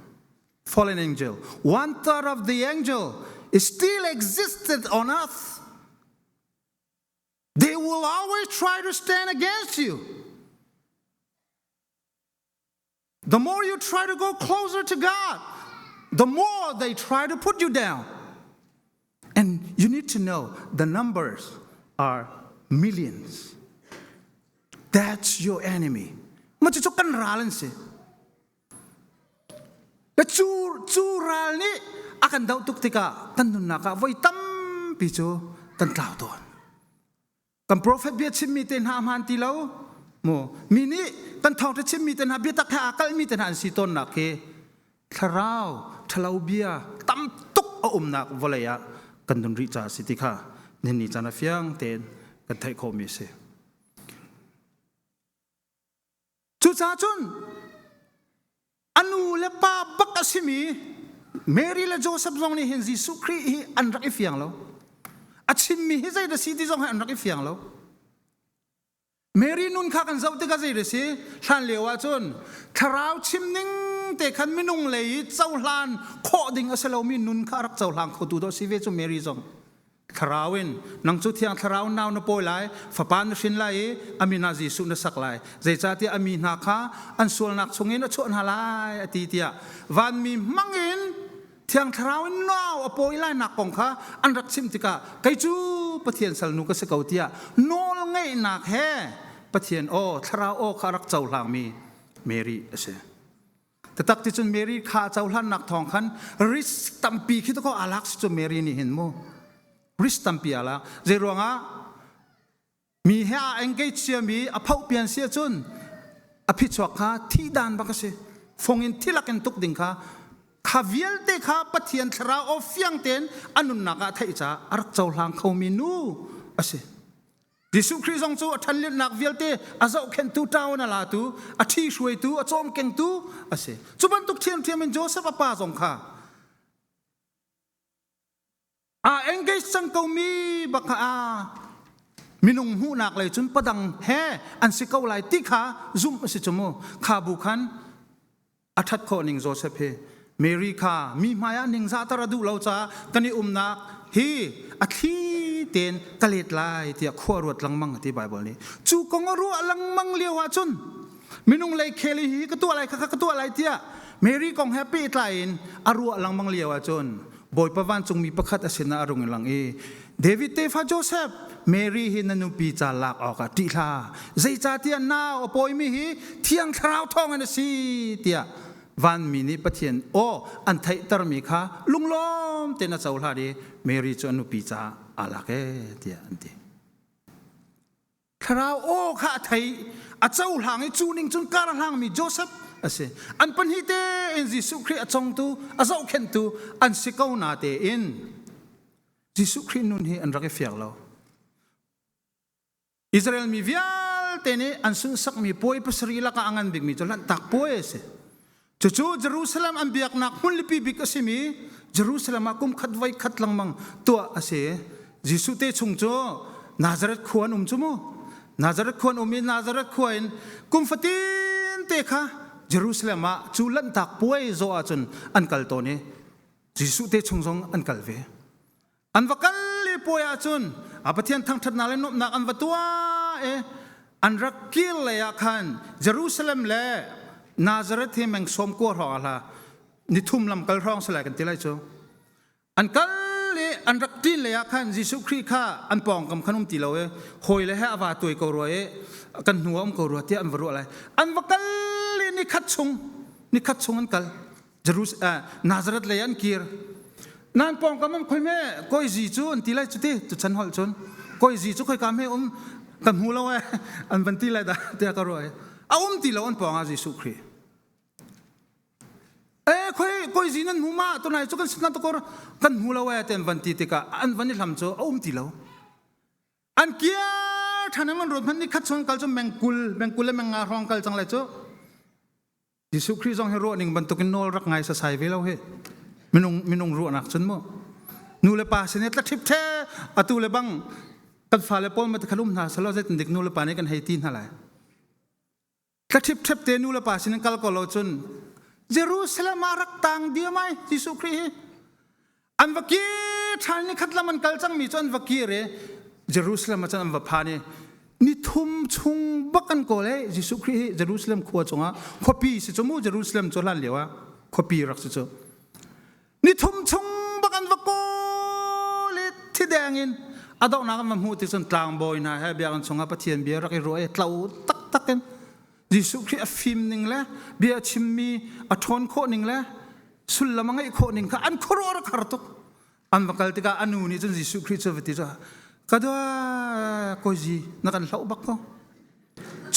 Fallen angel. One third of the angel is still existed on earth. They will always try to stand against you. The more you try to go closer to God, the more they try to put you down. And you need to know the numbers are millions. That's your enemy. Ma cu kan ral an si. Cu cu ral nih a kan doh tuk tikah kan nunnak ah voi tampi cu kan tlau tawn. Kan profet bia chimmi te hna hmaan ti lo mu mi nih kan thawngṭha chimmi te hna biatak he aa kalhmi te hna an si tawnnak hi thlarau ṭhalo bia tam tuk a umnak vawlei ah kan nun rih caah a si ti kha nihin ni caan ah fiang tein kan theih khawhmi a si. Cucaah cun a nu le pa bak a simi Mary le Joseph zong nih hin Jesuh Khrih hi an rak i fiang lo. A chimmi hi zei dah si ti zong hi an rak i fiang lo. Mary nun kha kan zoh tikah zei dah si? Hlan lio ah cun thlarau chim ning te khan minung lei i cohlan khawh ding a si lomi nun kha a rak cohlang khotu dawh si ve cu Mary zong. Thlarau in nang cu thiang thlarau nau na pawi lai fapa na hrin lai i a min ah Jesuh na sak lai zeicahtiah a mi hna kha an sualnak chungin a chuah hna lai a ti tiah vanmi hmangin thiang thlarau in nau a pawi lai nak kong kha an rak chimh tikah kei cu Pathian salnu ka si ko tiah nawl ngeihnak he Pathian aw thlarau aw kha a rak cohlangmi Mary a si. Tatak ti cun Mary kha cohlannak thawng khan risk tampi khi to alak si cu Mary nih hin mu risk tampi alak zei ruangah mi he a engage siami a phoh pian si ahcun a phichuak kha thih dan bak a si fong in thilak in tuk ding kha kha vialte kha Pathian thlarau aw fiang tein a nunnak ah theih caah a rak cohlang khomi nu a si. Jesuh Khrih zong cu a ṭhanlennak vialte a zohkhenhtu ṭaun a latu, a ṭhihruaitu, a cawmkengtu a si. Cu bantuk ṭhiamṭhiam in Joseph a pa zong kha aa engage cang komi bak kha a minung hmuhnak lei cun padang he an si ko lai ti kha zumh a si cu mu. Kha bu khan a ṭhat khawh ning Joseph hi Mary kha mi hmaiah ningzahter a duh lo caah kan i umnak hi a thli tein ka let lai tiah khua ruat lengmang ti Bible nih cu kong a ruah lengmang lio ah cun minung lei khel hi ka tuah lai kha ka tuah lai tiah Mary kong he pehtlai in a ruah lengmang lio ah cun Bawipa vancungmi pakhat a sinah a rung i lang i David tefa Joseph Mary hi na nupi ca lak awkah ṭih hlah zeicahtiah nau a pawimi hi Thiang Thlarau thawngin a si tiah vanmi nih Pathian aw an theihtermi kha lunglawm tein a cohlan i Mary cu a nupi caah aa lak ee tiah an ti. Thlarau aw kha a thei, a cohlang i cu ning cun kar a hlangmi Joseph a si. An pahnih tein Jesuh Khrih a congtu, a zohkhenhtu an si ko na tein Jesuh Khrih nun hi an rak i fiang lo. Israel mi vialte nih an sunhsakmi puai pasarih lakah a ngan bikmi cu Lanhtak Puai a si. Cucu Jerusalem an biaknak hmunlipi bik a simi Jerusalem ah kum khat voi khat lengmang tuah a si. Jesuh te chung cu Nazareth khua an um cu mu. Nazareth khua an um i Nazareth khua in kum fatin te kha Jerusalem ah cu Lanhtak Puai zawh ahcun an kal tawn i Jesuh te chung zong an kal ve. An va kal i puai ahcun a Pathian thangṭhatnak le nuamhnak an va tuah i an rak kir lei ah khan Jerusalem le Nazareth hi meng sawm kua hrawng ah hla nithum lam kal hrawng si lai kan ti lai cu. An kal i an rak ṭin lei ah khan Jesuh Khrih kha an pawngkam khan um ti lo i hawi le he a va tuai ko rua i kan hnu ah um ko rua tiah an va ruah lai. An va kal i nikhat chung nikhat chung an kal. Jerus Nazareth lei an kir. Nan pawngkam um khoi me koi zi cu an ti lai cu ti tu chan holh cun koi zi cu khoi ka me um kan hmu lo e an van ti lai da tiah ka ruah a um ti lo an pawng ah Jesuh Khrih e khoi koi zi nan hmu ma tunai cu kan sin to kor kan hmu lo e ten van ti tikah an van i hlam cu a um ti lo an kiar than an ruat hman ni khat chung kal cu mengkul mengkul le menga hrawng kal cang lai cu Jesuh Khrih zong hi ruah ning bantukin nawl rak ngai sasai ve lo hi. Minung minung ruahnak cun mu. Nu le pa sin tla ṭhip ṭhe atu le bang kan fale pawl ma khan um hna selaw zeitin dik nu le pa nih kan hei ti hna lai. Tla ṭhip ṭhep te nu le pa sin kal ko lo cun Jerusalem ah rak tang diam ai Jesuh Khrih hi. An va kir ṭhan ni khat lam an kal cangmi cu an va kir i Jerusalem ah cun an va phan i ni thum chung bak an kawl i Jesuh Khrih hi Jerusalem khua cungah khuapi si cu mu Jerusalem cu hlan lio ah khuapi rak si cu ni thum chung bak an va kawl i thideng in a donghnak an va hmuh ti cun tlangbawi hna he biakinn chungah Pathian bia rak i ruah i tlo taktak in Jesuh Khrih a fim ning le bia a chimmi a ṭhawn khawh ning le sullam a ngeih khawh ning kha an khuaruah rak har tuk. An va kal tikah a nu nih cun Jesuh Khrih cu va ti cu ka dua kawi na kan hloh bak ko.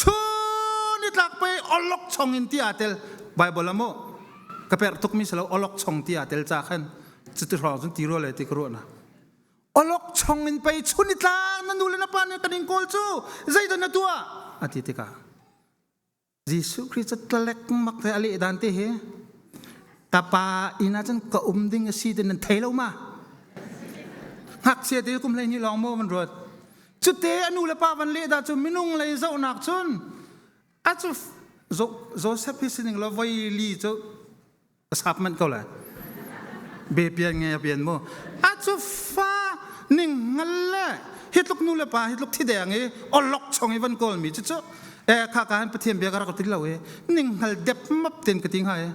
Chun i tlak pei olok chong in ti aa tel Bible amu ka perh tukmi si lo olok chong ti aa tel ca khan cuti hrawng cun ti rua le ti ka ruah na. Olok chong in pei chun i tlang na nu le na pa nih kan in kawl cu zeidah na tuah a ti tikah Jesuh Khrih cu tlalek mak te a leh dan te hi ka pa inn ah cun ka um ding a si ti nan thei lo ma ngakchia te kum 12 lawng maw van ruat cute a nu le pa van leh dah cu minung lei zohnak cun a cu Joseph hi sining lo voi li cu a sap manh ko lai be pian nge pian mu a cu fa ning ngal le hi tluk nu le pa hi tluk thi deng i olok chong i van kawl mi cu cu e kha ka han pathian bia ka rak ti lo i ning hngal dep map ten ka ti hnga e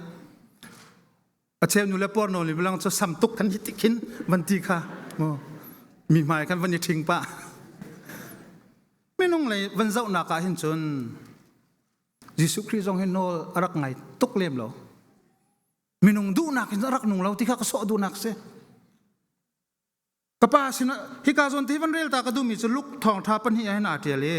a cheu nu le por no li bilang cu sam tuk kan hi ti khin van ti kha mu mi hmai kan van i ṭhing pa minung lei van zohnak ah hin cun Jesuh Khrih zong hi nawl a rak ngai tuk lem lo. Minung duhnak in a rak nung lo ti kha ka sawh duhnak si. Ka pa sinah hika zawn te van rel ta ka duhmi cu Luke thawngṭha pahnih ah hin aa ṭial i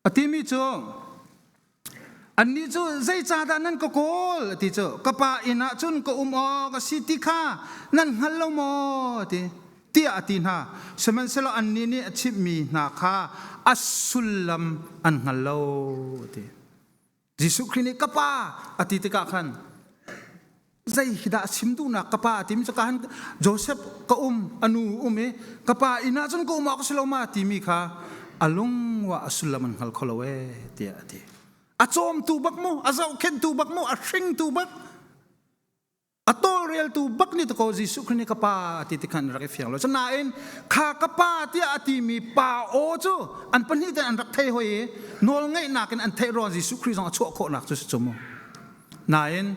A timi cu annih cu zeicahdah nan ka kawl a ti cu ka pa inn ah cun ka um awk a si ti kha nan hngal lo maw a ti tiah a ti hna sihmanhsehlaw annih nih a chimhmi hna kha a sullam an hngal lo a ti Jesuh Khrih nih ka pa a ti tikah khan zei hi dah chim duhnak ka pa a timi cu ka han Joseph ka um a nu um i ka pa inn ah cun ka um awk a si lo ma timi kha a lung wa a sullam an hngal kho lo ee tiah a ti a cawmtu bak mu a zohkhenhtu bak mu a hringtu bak a tawlreltu bak nih ko Jesuh Khrih nih ka pa ti ti khan rak i fiang lo nain kha ka pa tiah a timi pa aw cu an pahnih ten an rak thei hoi i nawl ngeihnak in an theih ruang Jesuh Khrih zong a chuah khawhnak cu si cu mu nain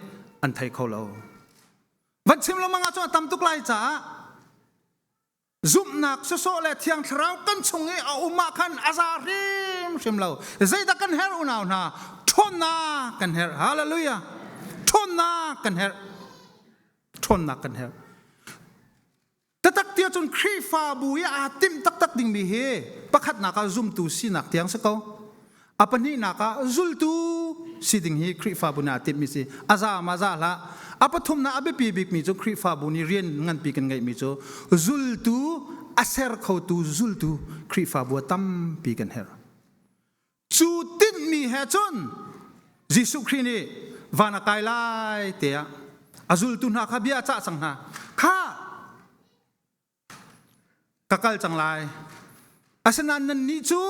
an thei kho lo van chim lengmang ah cun a tam tuk lai caah zumhnak sawsawh le thiang thlarau kan chung i a um ah khan a za hrimhrim lo zeidah kan herh unau hna ṭhawnnak kan herh hallelujah ṭhawnnak kan herh ṭhawnnak kan herh Tatak tiah cun Khrihfabu i aa timh taktak dingmi hi pakhatnak ah zumtu sinak tiang si ko. A pahnihnak ah zultu si ding hi Khrihfabu nih aa timhmi si. A za ma za hlah. A pathumnak a biapi bikmi cu Khrihfabu nih rian nganpi kan ngeihmi cu zultu a ser khotu zultu Khrihfabu a tampi kan herh. Cu tinhmi he cun Jesuh Khrih nih van a kai lai tiah a zultu hna kha bia a cah cang hna. Kha ka kal cang lai. Asinain nannih cu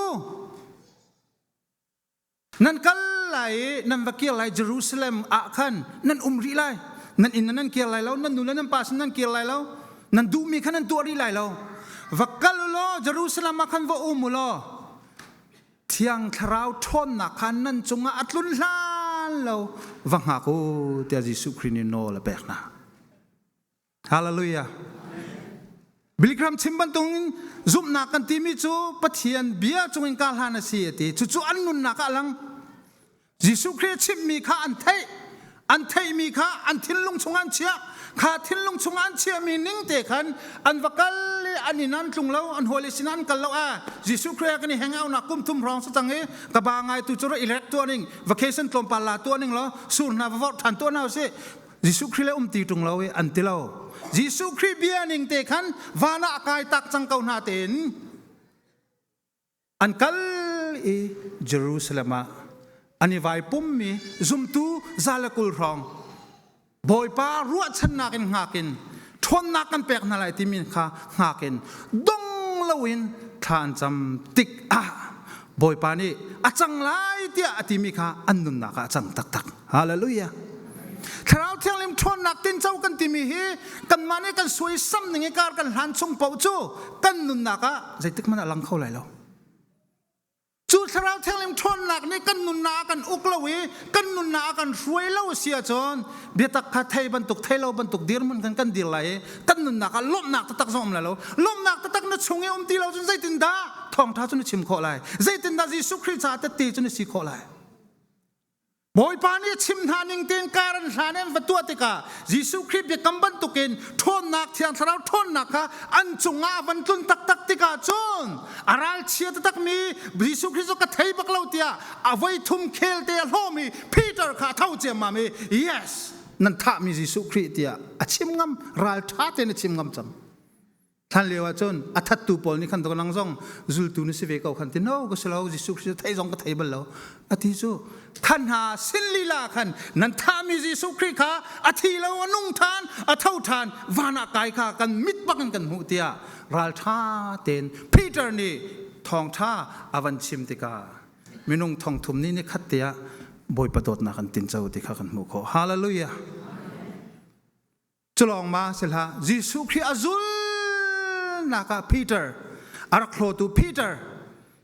nan kal lai i nan va kir lai Jerusalem ah khan nan um rih lai. Nan inn nan kir lai lo, nan nu le nan pa sin nan kir lai lo, nan duhmi kha nan tuah rih lai lo. Va kal u law Jerusalem ah khan va um u law Thiang Thlarau ṭhawnnak kha nan cungah a tlun hlan lo va hngak u tiah Jesuh Khrih nih nawl a pek hna. Hallelujah. Billy Graham chim bantukin zumhnak kan timi cu Pathian bia cungin ka hlan a si a ti. Cucu an nunnak ah a lang. Jesuh Khrih chimhmi kha an theih. An theihmi kha an thinlung chungah an chiah. Kha thinlung chungah an chiahmi ning te khan an va kal i an inn an tlung lo, an hawile sinah an kal lo. Ah, Jesuh Khrih kan i hang out nak kum thum hrawng sa cang i ka ba ngai tu cu ra i rek tuah ning, vacation tlawmpal la tuah ning law sur hna va vorh ṭhan tuah hna usih. Jesuh Khrih le um ti ṭung lo i an ti lo. Jesuh Khrih bia ning te khan van ah kai tak cang ko hna tein an kal. i Jerusalem ah an i vai pummi zumtu 120 hrawng Bawipa ruahchannak in hngak in ṭhawnnak kan pek hna lai timi kha hngak in dong loin thla an cam tik ah Bawipa nih a cang lai tiah a timi kha an nunnak ah a cang taktak. Hallelujah. Thlarau Thianghlim ṭhawnnak tinco kan timi hi kanmah nih kan suaisam ning i kar kan hlan chung paoh cu kan nunnak ah zeitik hmanh ah lang kho lai lo. Cu Thlarau Thianghlim ṭhawnnak nih kan nunnak a kan uk lo i kan nunnak a kan hruai lo a si ahcun biatak kha thei bantuk thei lo bantuk dirhmun kan kan dir lai i kan nunnak ah lawmhnak taktak zong um lai lo. Lawmhnak taktak na chung i um ti lo cun zeitindah thawngṭha cu na chim khawh lai? Zeitindah Jesuh Khrih caah tette cu na si khawh lai? Bawipa nih a chim hna ning tein kar an hlan an va tuah tikah Jesuh Khrih biakam bantukin ṭhawnnak Thiang Thlarau ṭhawnnak kha an cungah a van tlun taktak tikah cun a ralchia taktakmi Jesuh Khrih cu ka thei bak lo tiah a voi thum khel te a hlawmi Peter kha a tho ciammam i yes nan thahmi Jesuh Khrih tiah a chim ngam ralṭha tein a chim ngam cang. Hlan lio ah cun a thattu pawl nih khan nang zong zultu na si ve ko khan ti no ka si lo Jesuh Khrist thei zong ka thei bal lo a ti cu khan hna sin lila khan nan thahmi Jesuh Khrih kha a thi lo a nung than a tho than van ah kai kha kan mit bak in kan hmuh tiah raltha tein Peter nih thawngtha a van chim tikah minung thongthum ni ni khat te ah Bawipa dawtnak an tinco ti kha kan hmuh khawh hallelujah. Culawng ma si hlah Jesuh Khrih a zulnak ah Peter a rak hlawtu Peter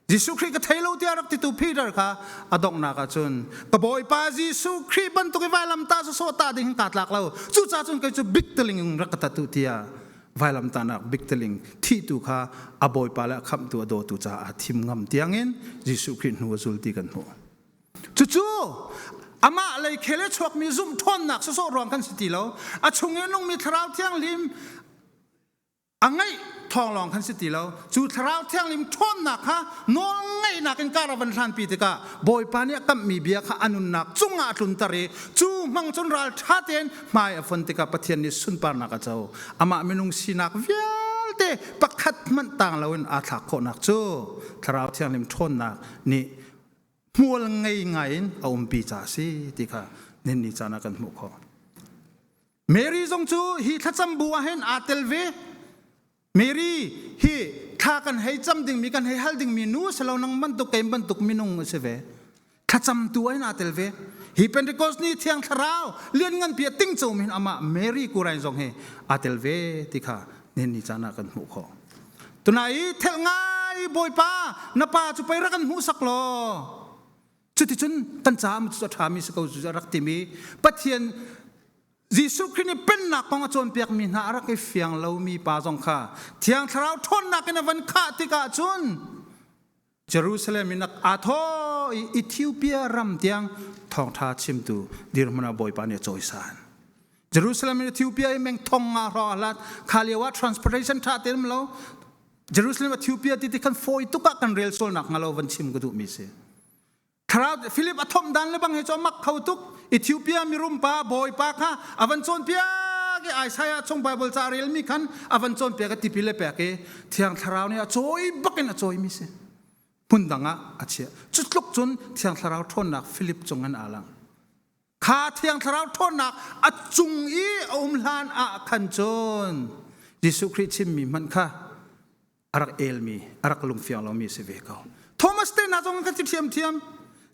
Jesuh Khrih ka thei lo tiah rak titu Peter kha a donghnak ah cun ka Bawipa Jesuh Khrih bantuk i vailamtah sawsawh tah ding kaa tlak lo cucaah cun kei cu biktaling in rak ka tatu tiah vailamtahnak biktaling thihtu kha a Bawipa le a khamhtu a dawtu caah a thim ngam tiangin Jesuh Khrih hnu a zul ti kan hmuh. Cucu amah lei khel i chuakmi zumh ṭhawnnak sawsawh ruang kan si ti lo. A chung i nungmi Thlarau Thianghlim a ngeih thawng lawng kan si ti lo. Cu Thlarau Thianghlim ṭhawnnak kha nawl ngeihnak in kar a van hlanpi tikah Bawipa nih a kamhmi bia kha a nunnak cungah a tlunter i cu hmang cun ralṭha tein hmai a fon tikah Pathian nih sunparnak a co. Amah minung sinak vialte pakhat hmanh tang loin aa thlak khawhnak cu Thlarau Thianghlim ṭhawnnak nih hmual ngei ngai in a umpi ca a si ti kha nihin ni caan ah kan hmuh khawh. Mary zong cu hi thlacam bu ah hin aa tel ve. Mary hi thla kan hei cam dingmi kan hei hal dingmi nu si lo nang bantuk keim bantuk minung a si ve. Thlacam tu ah hin aa tel ve. Hi Pentecost ni Thiang Thlarau lianngan pi a tingco mi hin amah Mary Kurain zong hi aa tel ve ti kha nihin ni caan ah kan hmuh khawh. Tunai i thelh ngai Bawipa na pa cu pei rak kan hmuhsak law cuticun kan caah cu a ṭhami si ko cu a rak timi Pathian Jesuh Khrih nih pennak kong a cawnpiakmi hna a rak i fiang lomi pa zong kha Thiang Thlarau ṭhawnnak in a van khah tikah cun Jerusalem in aa thawh i Ethiopia ram tiang thawngṭha chimtu dirhmun ah Bawipa nih a cawisan. Jerusalem in Ethiopia i meng thong nga hrawng a hlat. Kha lio ah transportation ṭha tein um lo. Jerusalem Ethiopia ti ti khan fawi tuk ah kan rel sualnak hnga lo van chim ka duhmi si. Thlarau Philip a thomh dan le bang he cu a mak kho tuk. Ethiopia mirum pa bawipa kha a van cawnpiak i Isaiah chung Bible ca relmi khan a van cawnpiak i tipil a pek i Thiang Thlarau nih a cawi bak in a cawimi si. Hmun dang ah a chiah. Cu tluk cun Thiang Thlarau ṭhawnnak Philip cung in aa lang. Kha Thiang Thlarau ṭhawnnak a cung i a um hlan ah khan cun Jesuh Khrih chimmi hmanh kha a rak elmi a rak lungfiang lomi si ve ko. Thomas te hna zong ka ti ṭhiamṭhiam.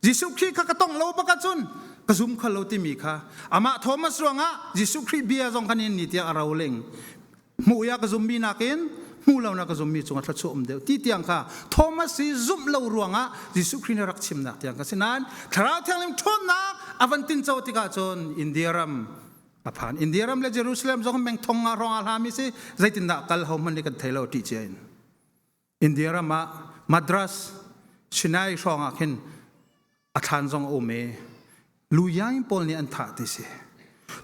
Jesuh Khrih kha ka tong lo bak ahcun ka zum kho lo timi kha amah Thomas ruangah Jesuh Khrih bia zong kan in ni tiang a roling. Hmuh ya ka zummi nakin hmu lo na ka zummi cungah thluachuah um deuh ti tiang kha Thomas hi zumh lo ruangah Jesuh Khrih nih rak chimnak tiang ka si nain Thlarau Thianghlim ṭhawnnak a van tinco tikah cun India ram a phan. India ram le Jerusalem zong meng thong nga hrawng a hlami si zeitindah kal ho hmanh nih kan thei lo ṭih cia in. India ram ah Madras, Chennai hrawng ah khin a thlan zong a um i Luyain pawl nih an thah ti si.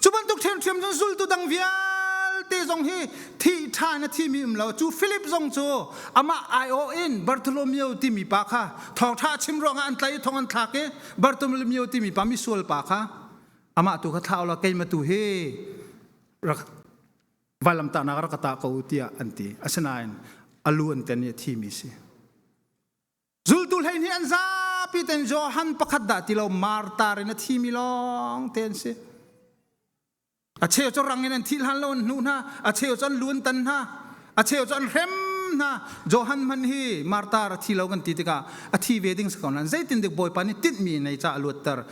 Cu bantuk ṭhiamṭhiam cun zultu dang vialte zong hi thi ṭha in a thimi um lo. Cu Philip zong cu amah aiawh in Bartholomew timi pa kha thawngṭha chim ruangah an tlaih i thong an thlak i Bartholomew timi pa misual pa kha amah tu kha thlah ulaw keimah tu hi rak vailamtahnak rak ka tah ko tiah an ti. Asinain a lu an ten i a thimi si. Zultu 12 an zapi ten Johan pakhat dah ti lo martar in a thimi lawng te an si. A cheu cu rang in an thih hlan lo an hnuh hna, a cheu cu an luan tan hna, a cheu cu an hrem hna. Johan hman hi martar a thi lo kan ti tikah a thi ve ding si ko nain zeitindik Bawipa nih tinhmi nei ca a luatter.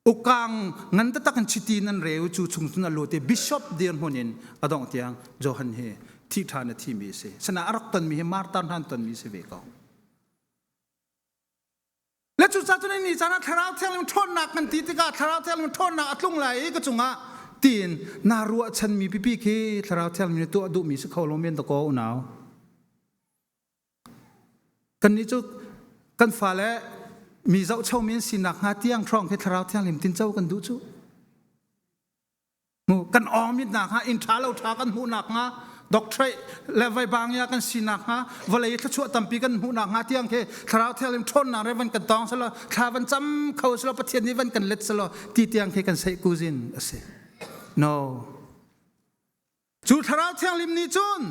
Ukang ngan taktak in chiti nan reu cu chung cun a lut i bishop dirhmun in a dongh tiang Johan hi thi ṭhan a thimi a si. Sana a rak tonmi hi martar hna an tonmi si ve ko. Le cucaah cun ni caan ah Thlarau Thianghlim ṭhawnnak kan ti tikah Thlarau Thianghlim ṭhawnnak a tlung lai i ka cungah tiin naa ruahchanmi pipi khi Thlarau Thianghlim nih tuah duhmi si kho lo men dakaw unau. Kannih cu kan fale mi zohchomi an sinak hnga tiang hrawng khi Thlarau Thianghlim tinco kan duh cu. Kan awngmit nakhnga inn ṭha lo ṭha kan hmuh nakhnga doctorate le vaibang kan si nakhnga vawlei thluachuah tampi kan hmuh nakhnga tiang khi thlarau thianghlim ṭhawnnak re van kan tawng selaw thla van cam kho selaw Pathian nih van kan let selaw ti tiang khi kan seih kuzin a si. No. Cu thlarau thianghlim nih cun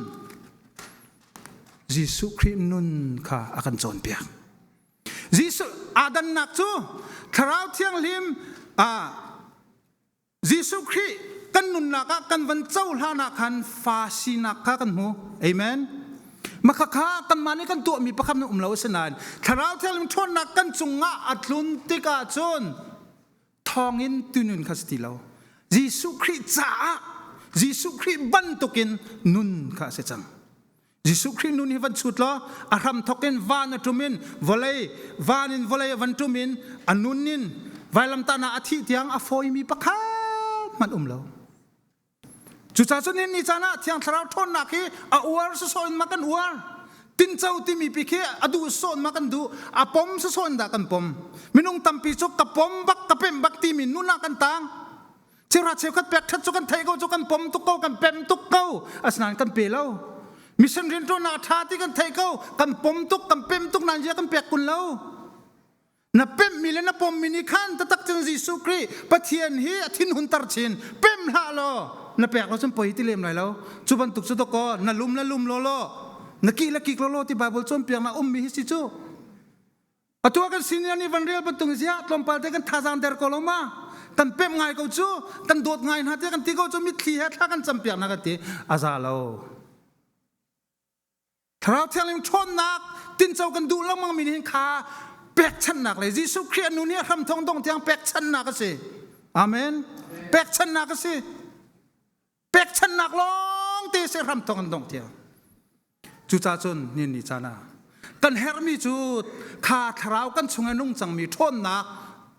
Jesuh Khrih nun kha a kan cawnpiak. Jesuh aa dannak cu thlarau thianghlim ah Jesuh Khrih kan nunnak ah kan van cohlan ah khan fa sinak kha kan hmu. Amen. Makhakha kanmah nih kan tuahmi pakhat na um lo asinain Thlarau Thianghlim ṭhawnnak kan cungah a tlun tikah cun thawngin tunun kha si ti lo. Jesuh Khrih caah Jesuh Khrih bantukin nun kha a si cang. Jesuh Khrih nun hi van chut law a hram thok in van a ṭum in vawlei van in vawlei a van ṭum in a nun in vailamtahnak a thih tiang a fawimi pakhat hmanh um lo. Cucaah cun ni caan ah Thiang Thlarau ṭhawnnak hi a uar sawsawh in ma kan uar. Tinco timi pi khi a duh sawn ma kan duh, a pom sawsawh in dah kan pom. Minung tampi cu ka pom bak ka pem bak timi nun ah kan tang. Cheuhra cheukhat pek ṭhat cu kan theih ko cu kan pom tuk ko kan pem tuk ko asinain kan pe lo mission rianṭuannak a ṭha ti kan theih ko kan pom tuk kan pem tuk nain zia kan pek kun lo na pemmi le na pommi nih khan taktak cun Jesuh Khrih Pathian hi a thinhunter chin pem hlah law na pek lo cun poi ti lem lai lo cu bantuk cu dawkaw na lum le lum law law na kih le kik law law ti Bible cawnpiaknak ummi hi si cu Atu ah kan senior nih van rel bantuk ziah tlawmpal te kan thazaang der ko lo ma kan pemh ngai ko cu kan dawt ngai hna te kan ti ko cu mitthli he thla kan campiak hna kan ti a za lo Thlarau Thianghlim ṭhawnnak tinco kan duh lengmang mi nih kha pekchanhnak le Jesuh Khrih a nun hi a hram thong dong tiang pekchanhnak a si amen pekchanhnak a si pekchanhnak lawng te si hram thong an dong tiang Cucaah cun ni ni caan ah kan herhmi cu kha thlarau kan chung i nung cangmi ṭhawnnak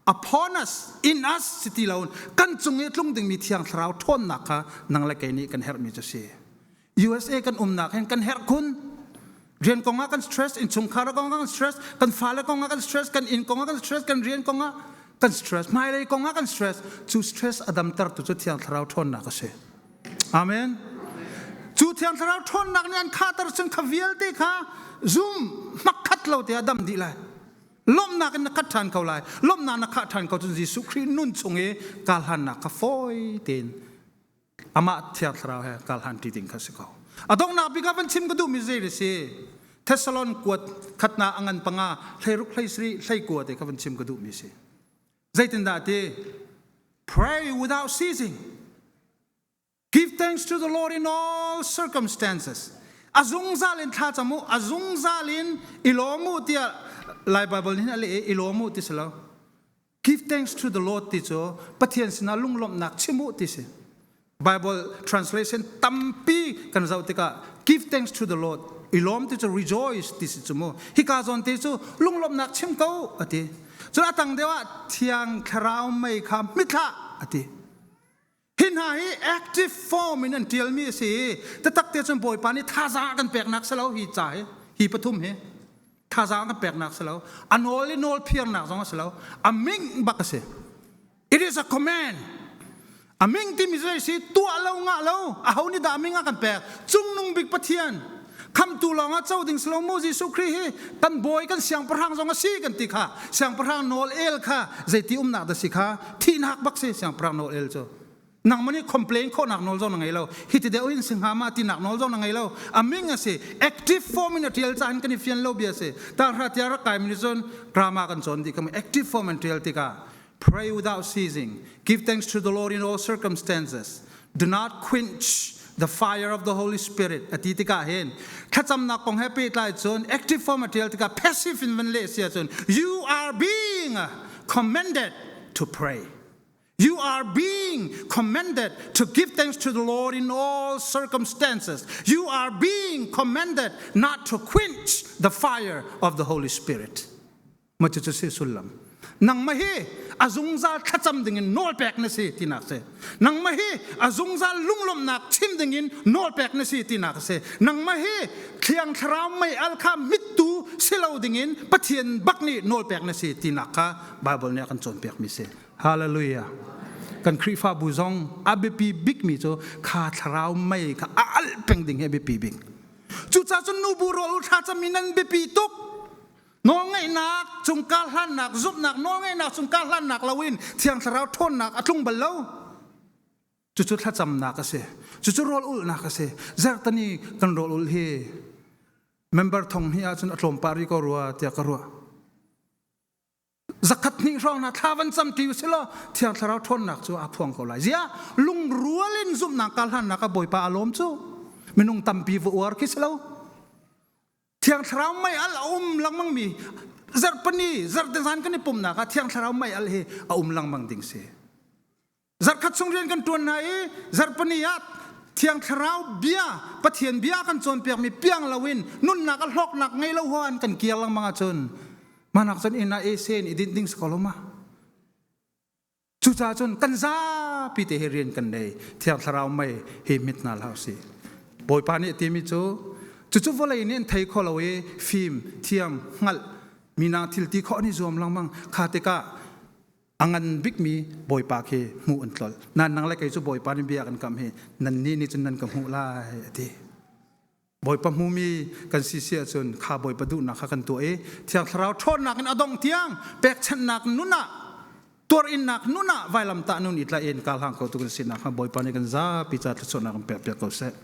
upon us in us si ti lo kan cung i tlung dingmi thiang thlarau ṭhawnnak kha nang le kei nih kan herhmi cu si. USA kan umnak hin kan herh khun. Rian kong ah kan stress, innchungkhar kong ah kan stress, kan fale kong ah kan stress, kan inn kong ah kan stress, kan rian kong ah kan stress, hmailei kong ah kan stress. Cu stress a damtertu cu thiang thlarau ṭhawnnak a si. Amen. Cu Thiang Thlarau ṭhawnnak nih an khahter cun kha vialte kha zum hmakkhat lo te ah dam dih lai. Lawmhnak in na khat ṭhan ko lai. Lawmhnak na khah ṭhan ko cun Jesuh Khrih nun chung i karhlannak kha fawi tein amah Thiang Thlarau he karhlan ṭi ding kha si ko. A donghnak bik ah van chim ka duhmi zei a si? Thessalon kuat khatnak a ngan panga 16 17 19 te kha van chim ka duhmi si. Zeitindah ti? Pray without ceasing. Give thanks to the Lord in all circumstances. A zungzal in thla cam u, a zungzal in i lawm u tiah Lai Bible nih a leh i lawm u ti si lo. Give thanks to the Lord ti cu Pathian sinah lunglawmhnak chim u ti si. Bible translation tampi kan zoh tikah give thanks to the Lord i lawm ti cu rejoice ti si cu mu. Hika zawn te cu lunglawmhnak chim ko a ti. Cun a tang deuh ah thiang thlarau mei kha hmithlah a ti. Hi hna hi active form in an ṭialmi a si i taktak te cun Bawipa nih thazaang a kan peknak si lo hi ca hi hi pathum hi thazaang a kan peknak si lo a nawl i nawl phiarnak zong a si lo a ming bak a si it is a command a ming timi zei si tuah lo ngah lo aho nih dah a ming a kan pek cungnung bik Pathian khamtu lawng ah co ding si lo mu Jesuh Khrih hi kan bawi kan siangpahrang zong a si kan ti kha siangpahrang nawl el kha zeiti umnak dah si kha thihnak bak si siangpahrang nawl el cu. Nangmah nih complain khawhnak nawl zong na ngei lo. Hi ti deuh in si hnga ma tinak nawl zong na ngei lo. A ming a si. Active form in a tial caah kan i fian lo bia si. Tahra tia rak kai mi nih cun grammar kan cawn dih kam active form in tial tikah pray without ceasing. Give thanks to the Lord in all circumstances. Do not quench the fire of the Holy Spirit a ti tikah hin thlacamnak kong he pehtlai cun active form a tial tikah passive in van leh si ahcun you are being commanded to pray. You are being commanded to give thanks to the Lord in all circumstances. You are being commanded not to quench the fire of the Holy Spirit. Ma cu si sullam. Nangmah hi a zungzal thlacam dingin nawl pek na si tinak si. Nangmah hi a zungzal lunglawmhnak chim dingin nawl pek na si tinak si. Nangmah hi Thiang Thlarau mei al kha mittu si lo dingin Pathian bak nih nawl pek na si tinak kha Bible nih a kan cawnpiakmi si. Hallelujah. Kan Khrihfabu zong a biapi bikmi cu kha thlarau mei kha a alh peng ding hi a biapi bik. Cucaah cun nubu rawl thlacam mi nan biapi tuk. Nawlngaihnak cung karhlannak, zumhnak nawlngaihnak cung karhlannak loin Thiang Thlarau ṭhawnnak a tlung bal lo. Cucu thlacamnak a si. Cucu rawl ulhnak a si. Zarhtani kan rawl ulh hi member thong hnih ahcun a tlawm pah rih ko rua tiah ka ruah. Zakhat hnih hrawng hna thla van cam ti usih law Thiang Thlarau ṭhawnnak cu aa phuang ko lai. Ziah lungrual in zumhnak karhlannak ah Bawipa a lawm cu minung tampi va uar khi si lo. Thiang Thlarau mei al a um lengmang mi zarhpani zarhte zan kan i pumnak ah Thiang Thlarau mei al hi a um lengmang ding si. Zarhkhat chung rian kan ṭuan hna i zarhpani ah Thiang Thlarau bia Pathian bia kan cawnpiakmi piang loin nunnak a hlawknak ngei lo huan kan kir lengmang ahcun manak cun inn ah ese in i dinh ding si ko lo ma. Cucaah cun kan zapi te hi rian kan nei. Thiang Thlarau mei hi mit hna hlah usih. Bawipa nih a timi cu cucu vawlei nih an thei kho lo i fim, thiam, hngalh, minang thil ti khawh an i zuam lengmang. Kha tikah a ngan bikmi Bawipa khi hmuh an tlolh. Nan nang le kei cu Bawipa nih bia kan kam hi nan nih nih cun nan ka hmuh lai a ti. Bawipa hmumi kan si si ahcun kha Bawipa duhnak kha kan tuah i Thiang Thlarau ṭhawnnak in a dongh tiang pekchanhnak nun ah tuarinnak nun ah vailamtah nun i tlaih in karhlang khotu kan sinak kha Bawipa nih kan zapi ca thluachuahnak kan pekpiak ko seh.